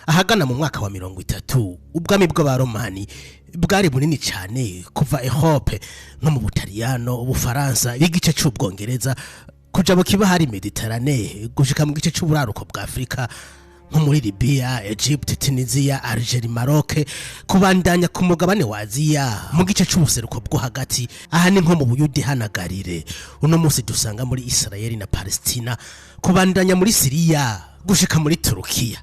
Ahagana mu mwaka wa 30 ubwami bw'abaromani bwari bunini cyane, kuva Europe nko mu Butaliyano, Ubufaransa, igice c'Ubwongereza kuja mu kibahari Mediterane, gushika mu gice c'uburaruko bwa Afrika nko muri Libya, Egypt, Tunisia, Algeria, Maroc, kubandanya ku mugabane wa Aziya mu gice c'ubuseruko bwo hagati, aha ni nko mu Buyudi hanagarire uno munsi dusanga muri Israeli na Palestina, kubandanya muri Siriya gushika muri Turukiya.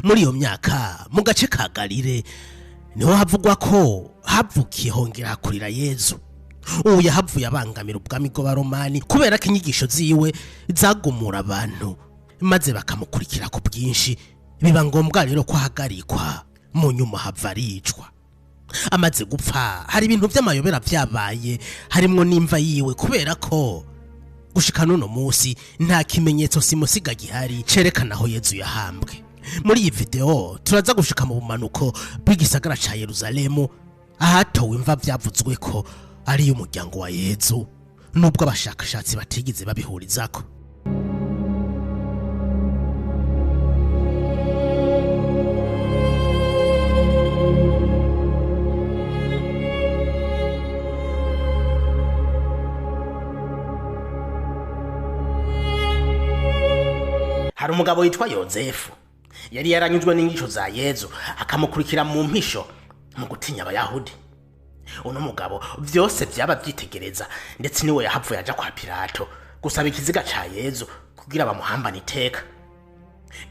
Muri iyo myaka mu gace ka Galile niho havugwa ko havukiye hongera hakurira Yezu. Ubu yahavuye abangamira ubwami bw'abaromani kubera ko inyigisho ziwe zagumura abantu maze bakamukurikira ku bwinshi. Biba ngombwa rero ko ahagarikwa, mu nyuma hava aricwa. Amaze gupfa hari ibintu by'amayobera byabaye, harimwo n'imva yiwe, kubera ko gushika n'uno munsi nta kimenyetso simusiga gihari cerekana aho Yezu yahambwe. Muri iyi video turaza gushika mu bumanuko bw'igisagara ca Yerusalemu, ahatowe imva vyavuzwe ko ari y'umuryango wa Yezu, nubwo abashakashatsi batigeze babihurizako. Hari umugabo witwa Yozefu yari yaranyuzwe n'inyigisho za Yezu, akamukurikira mu mpisho mu gutinya abayahudi. Uno mugabo vyose vyaba vyitegereza, ndetse niwe yahavuye aja kwa Pilato gusaba ikiziga ca Yezu kugira bamuhambane iteka.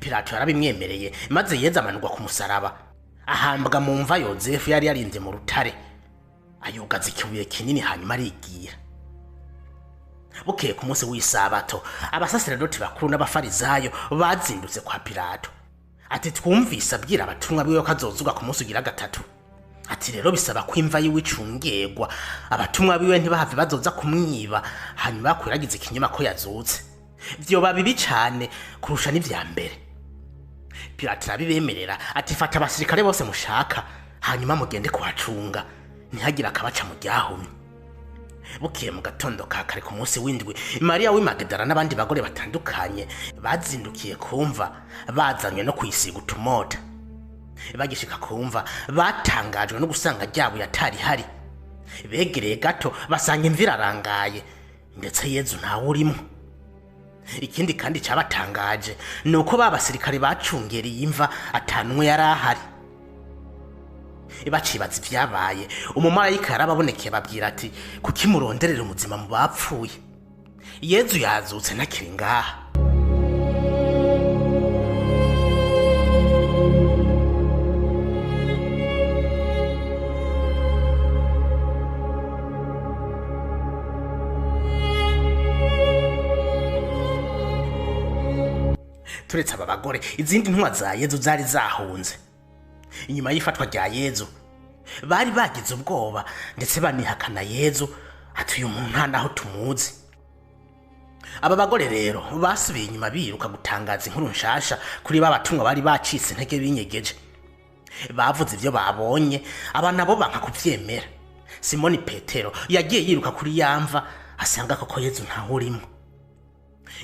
Pilato yarabimwemereye, maze Yezu amanurwa ku musaraba, ahambwa mu mva Yozefu yari yarinze mu rutare, ayugaza ikibuye kinini hanyuma arigira. Bukeye ku munsi w'isabato, abasaseredoti bakuru n'abafarizayo bazindutse kwa Pilato. Ati twumvise abwira abatumwa biwe ko azozuka ku munsi ugira gatatu. Ati rero bisaba ko imva yiwe icungegwa, abatumwa biwe ntibahave bazoza kumwiba hanyuma bakwiragize ikinyoma ko yazutse. Vyoba bibi cane kurusha n'ivya mbere. Pilato arabibemerera, ati fata abasirikare bose mushaka hanyuma mugende kuhacunga, ntihagire akabaca mu ryahumye. Bukeye mu gatondo ka kare ku munsi w'indwi, Mariya w'i Magdala n'abandi bagore batandukanye bazindukiye kumva, bazanywe no kwisiga utumota. Bagishika kumva batangajwe no gusanga ryabuye atari hari. Begereye gato basanga imvura irarangaye, ndetse Yezu ntawe urimo. Ikindi kandi cyabatangaje ni uko ba basirikare bacungereye imva atanumwe yari ahari. Bacibaza ivyabaye, umumarayika yarababonekeye ababwira ati kuki muronderera umuzima mu bapfuye? Yezu yazutse ntakiri ngaha. Turetse aba bagore, izindi ntumwa za Yezu zari zahunze. Inyuma y'ifatwa rya Yezu bari bagize ubwoba, ndetse banihakana Yezu ati uyu muntu nta naho tumuzi. Aba bagore rero basubiye inyuma biruka gutangaza inkuru nshasha kuri ba batumwa bari bacitse intege binyegeje. Bavuze ivyo babonye, aba nabo banka kuvyemera. Simoni Petero yagiye yiruka kuri yamva asanga koko Yezu ntawe urimo.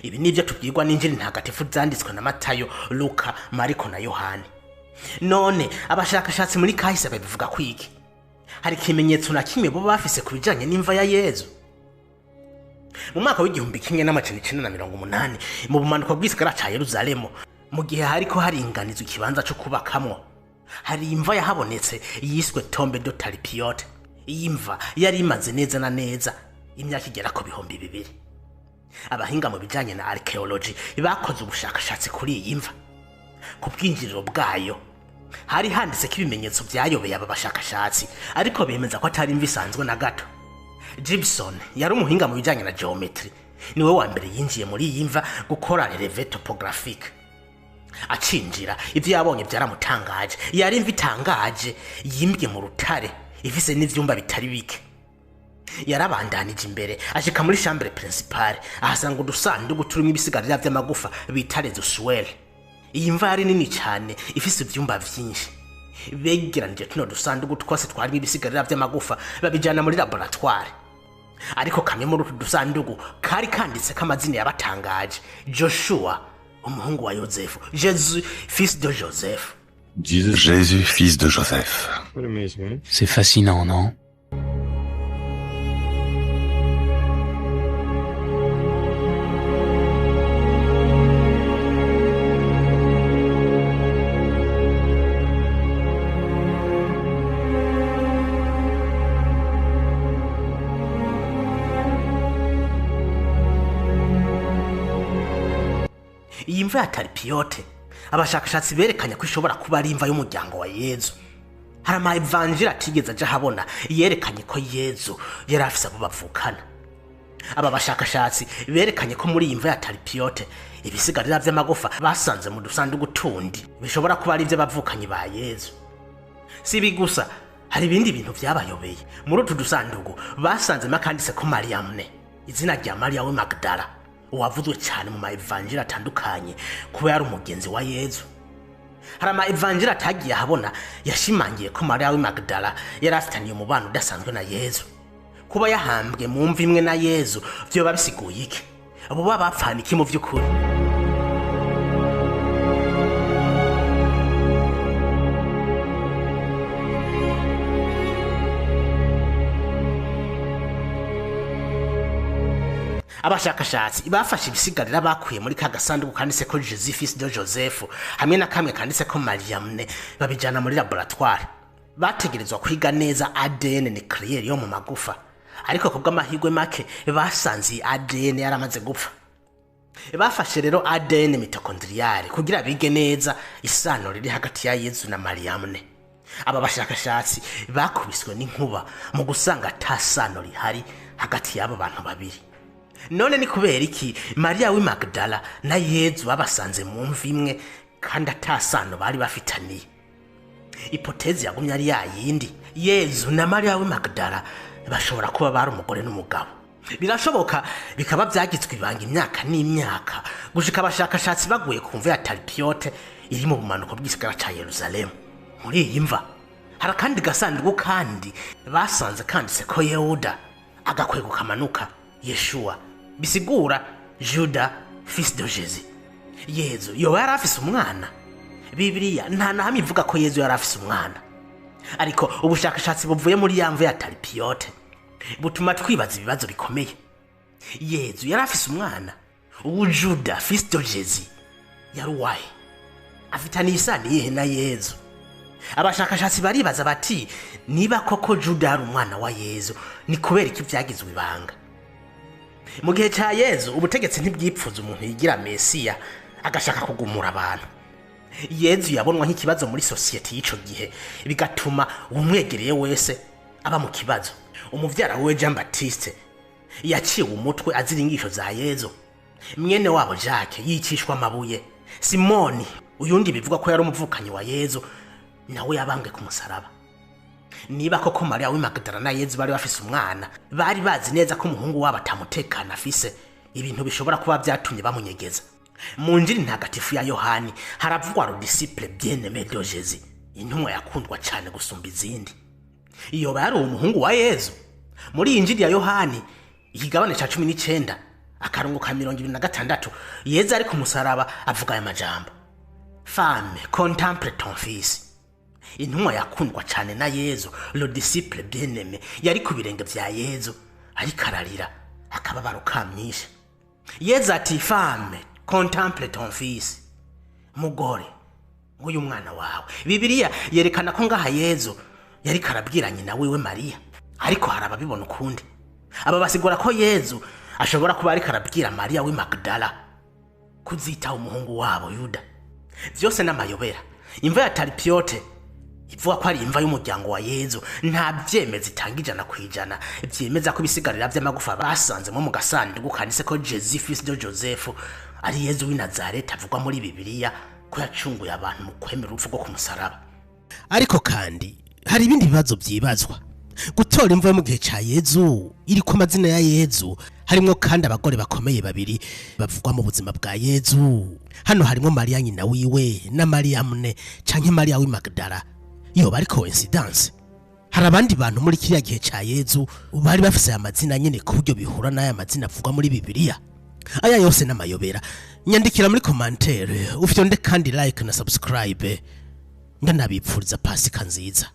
Ibi nivyo tubwirwa n'Injili ntagatifu zanditswe na Matayo, Luka, Mariko na Yohani. None abashakashatsi muri kahise babivuga kwiki? Hari ikimenyetso na kimwe bo bafise ku bijanye n'imva ya Yezu? Mu mwaka w'1980 mu bumanuko bw'igisagara ca Yerusalemu, mu gihe hariko haringanizwa ikibanza co kubakamwo, hari imva yahabonetse yiswe Tombe do Talpiot. Iyi mva yari imaze neza na neza imyaka igera ku 2000. Abahinga mu bijanye na archaeology bakoze ubushakashatsi kuri iyi mva. Ku bwinjiriro bwayo hari handitseko ibimenyetso vyayobeye aba bashakashatsi, ariko bemeza ko atari imva isanzwe na gato. Gibson yari umuhinga mu bijanye na geometry, niwe wa mbere yinjiye muri iyi mva gukora relevé topographique. Acinjira ivyo yabonye vyaramutangaje. Yari imva itangaje yimbye mu rutare, ifise n'ivyumba bitari bike. Yarabandanije imbere ashika muri chambre principale, ahasanga udusandugu turimwo ibisigarira vy'amagufa bita les ossuaires. Iyi mva yari nini cyane, ifise ivyumba vyinshi. Begeranije tuno dusandugu twose twarimo ibisigarira vy'amagufa babijana muri laboratoire. Ariko kamwe muri utu dusandugu kari kanditseko amazina yabatangaje: Joshua umuhungu wa Yozefu, Jésus fils de Joseph. Jésus, fils de Joseph. C'est fascinant, non? Iyi mva ya Taripiyote, abashakashatsi berekanye ko ishobora kuba ari imva y'umuryango wa Yezu. Hari ama evanjiri atigeze aja ahabona yerekanye ko Yezu yari afise abo bavukana. Aba bashakashatsi berekanye ko muri iyi mva ya Taripiyote ibisigarira vy'amagufa basanze mu dusandugu tundi bishobora kuba ari ivy'abavukanyi ba Yezu. Si ibi gusa, hari ibindi bintu vyabayobeye. Muri utu dusandugu basanzemo akanditse ko Mariyamne, izina rya Mariya w'i Magdala, uwavuzwe cyane mu ma evanjiri atandukanye kuba yari umugenzi wa Yezu. Hari ama evanjiri atagiye ahabona yashimangiye ko Mariya w'i Magdala yari afitaniye umubano udasanzwe na Yezu. Kuba yahambwe mu mva imwe na Yezu vyoba bisiguye iki? Abo baba bapfana iki mu vy'ukuri? Abashakashatsi bafashe ibisigarira bakuye muri ka gasanduku kanditse ko Jésus fils de Joseph hamwe na kamwe kanditse ko Mariamne, babijana muri laboratoire. Bategerezwa kwiga neza ADN nucléaire yo mu magufa, ariko kubw'amahirwe make basanze iyi ADN yaramaze gupfa. Bafashe rero ADN mitochondriale kugira bige neza isano riri hagati ya Yezu na Mariamne. Aba bashakashatsi bakubiswe n'inkuba mu gusanga ata sano rihari hagati y'aba bantu babiri. None ni kubera iki Mariya w'i Magdala na Yezu babasanze mu mva imwe kandi ata sano bari bafitaniye? Ipotezi yagumye ari yayindi, Yezu na Mariya w'i Magdala bashobora kuba bari umugore n'umugabo. Birashoboka bikaba byagizwe ibanga imyaka n'imyaka gushika abashakashatsi baguye ku mva ya Taripiyote iri mu bumanuko bw'isigara ca Yerusalemu. Muri iyi mva hari akandi gasanduku kandi basanze kanditse ko Yehuda, agakwego kamanuka Yeshua, bisigura Juda fils de Jésus. Yezu yoba yari afise umwana? Bibiliya nta na hamwe ivuga ko Yezu yari afise umwana, ariko ubushakashatsi buvuye muri ya mva ya Taripiyote butuma twibaza ibibazo bikomeye. Yezu yari afise umwana? Ubu Juda fils de Jésus yari uwahe? Afitaniye isano iyihe na Yezu? Abashakashatsi baribaza bati niba koko Juda yari umwana wa Yezu, ni kubera iki vyagizwe ibanga? Mu gihe ca Yezu ubutegetsi ntibwipfuza umuntu yigira Mesiya agashaka kugumura abantu. Yezu yabonwa nk'ikibazo muri sosiyete y'ico gihe, bigatuma uwumwegereye wese aba mu kibazo. Umuvyara wiwe Jean Baptiste yaciwe umutwe azira inyigisho za Yezu. Mwene wabo Jacques yicishwa amabuye. Simoni uyundi bivugwa ko yari umuvukanyi wa Yezu nawe yabambwe ku musaraba. Niba koko Mariya w'i Magdala na Yezu bari bafise umwana, bari bazi neza ko umuhungu wabo atamutekano afise, ibintu bishobora kuba vyatumye bamunyegeza. Mu njiri ntagatifu ya Yohani haravugwa le disciple bien-aimé de Jésus, intumwa yakundwa cane gusumba izindi. Iyo bari uwo muhungu wa Yezu. Muri iyi njiri ya Yohani ikigabane ca 19 akarongo ka 26, Yezu ari ku musaraba avuga aya majambo: Femme, contemple ton fils. Intumwa yakundwa cane na Yezu, le disciple bien-aimé, yari ku birenge vya Yezu ariko ararira akababaro kamwishe. Yezu ati femme, contemple ton fils, mugore nguyu mwana wawe. Bibiliya yerekana ko ngaha Yezu yariko arabwira nyina wiwe Mariya, ariko hari ababibona ukundi. Aba basigura ko Yezu ashobora kuba ariko arabwira Mariya w'i Magdala kuzitaho umuhungu wabo Yuda. Vyose n'amayobera. Imva ya Taripiyote ivuga ko ari imva y'umuryango wa Yezu nta vyemeza itanga 100% vyemeza ko ibisigarira vy'amagufa basanzemo mu gasanduku kanditse ko Jésus fils de Joseph ari Yezu w'i Nazareti avugwa muri Bibiliya ko yacunguye abantu mu kwemera urupfu rwo ku musaraba. Ariko kandi hari ibindi bibazo vyibazwa. Gutora imva yo mu gihe ca Yezu iriko amazina ya Yezu, harimwo kandi abagore bakomeye babiri bavugwa mu buzima bwa Yezu. Hano harimwo Mariya nyina wiwe na Mariyamne canke Mariya w'i Magdala. Yoba ari coincidence? Hari abandi bantu muri kiriya gihe ca Yezu bari bafise aya mazina nyene ku buryo bihura n'aya mazina avugwa muri Bibiliya. Aya yose n'amayobera. Nyandikira muri commentaire, ufyonde kandi like na subscribe. Ndanabipfuriza Pasika nziza.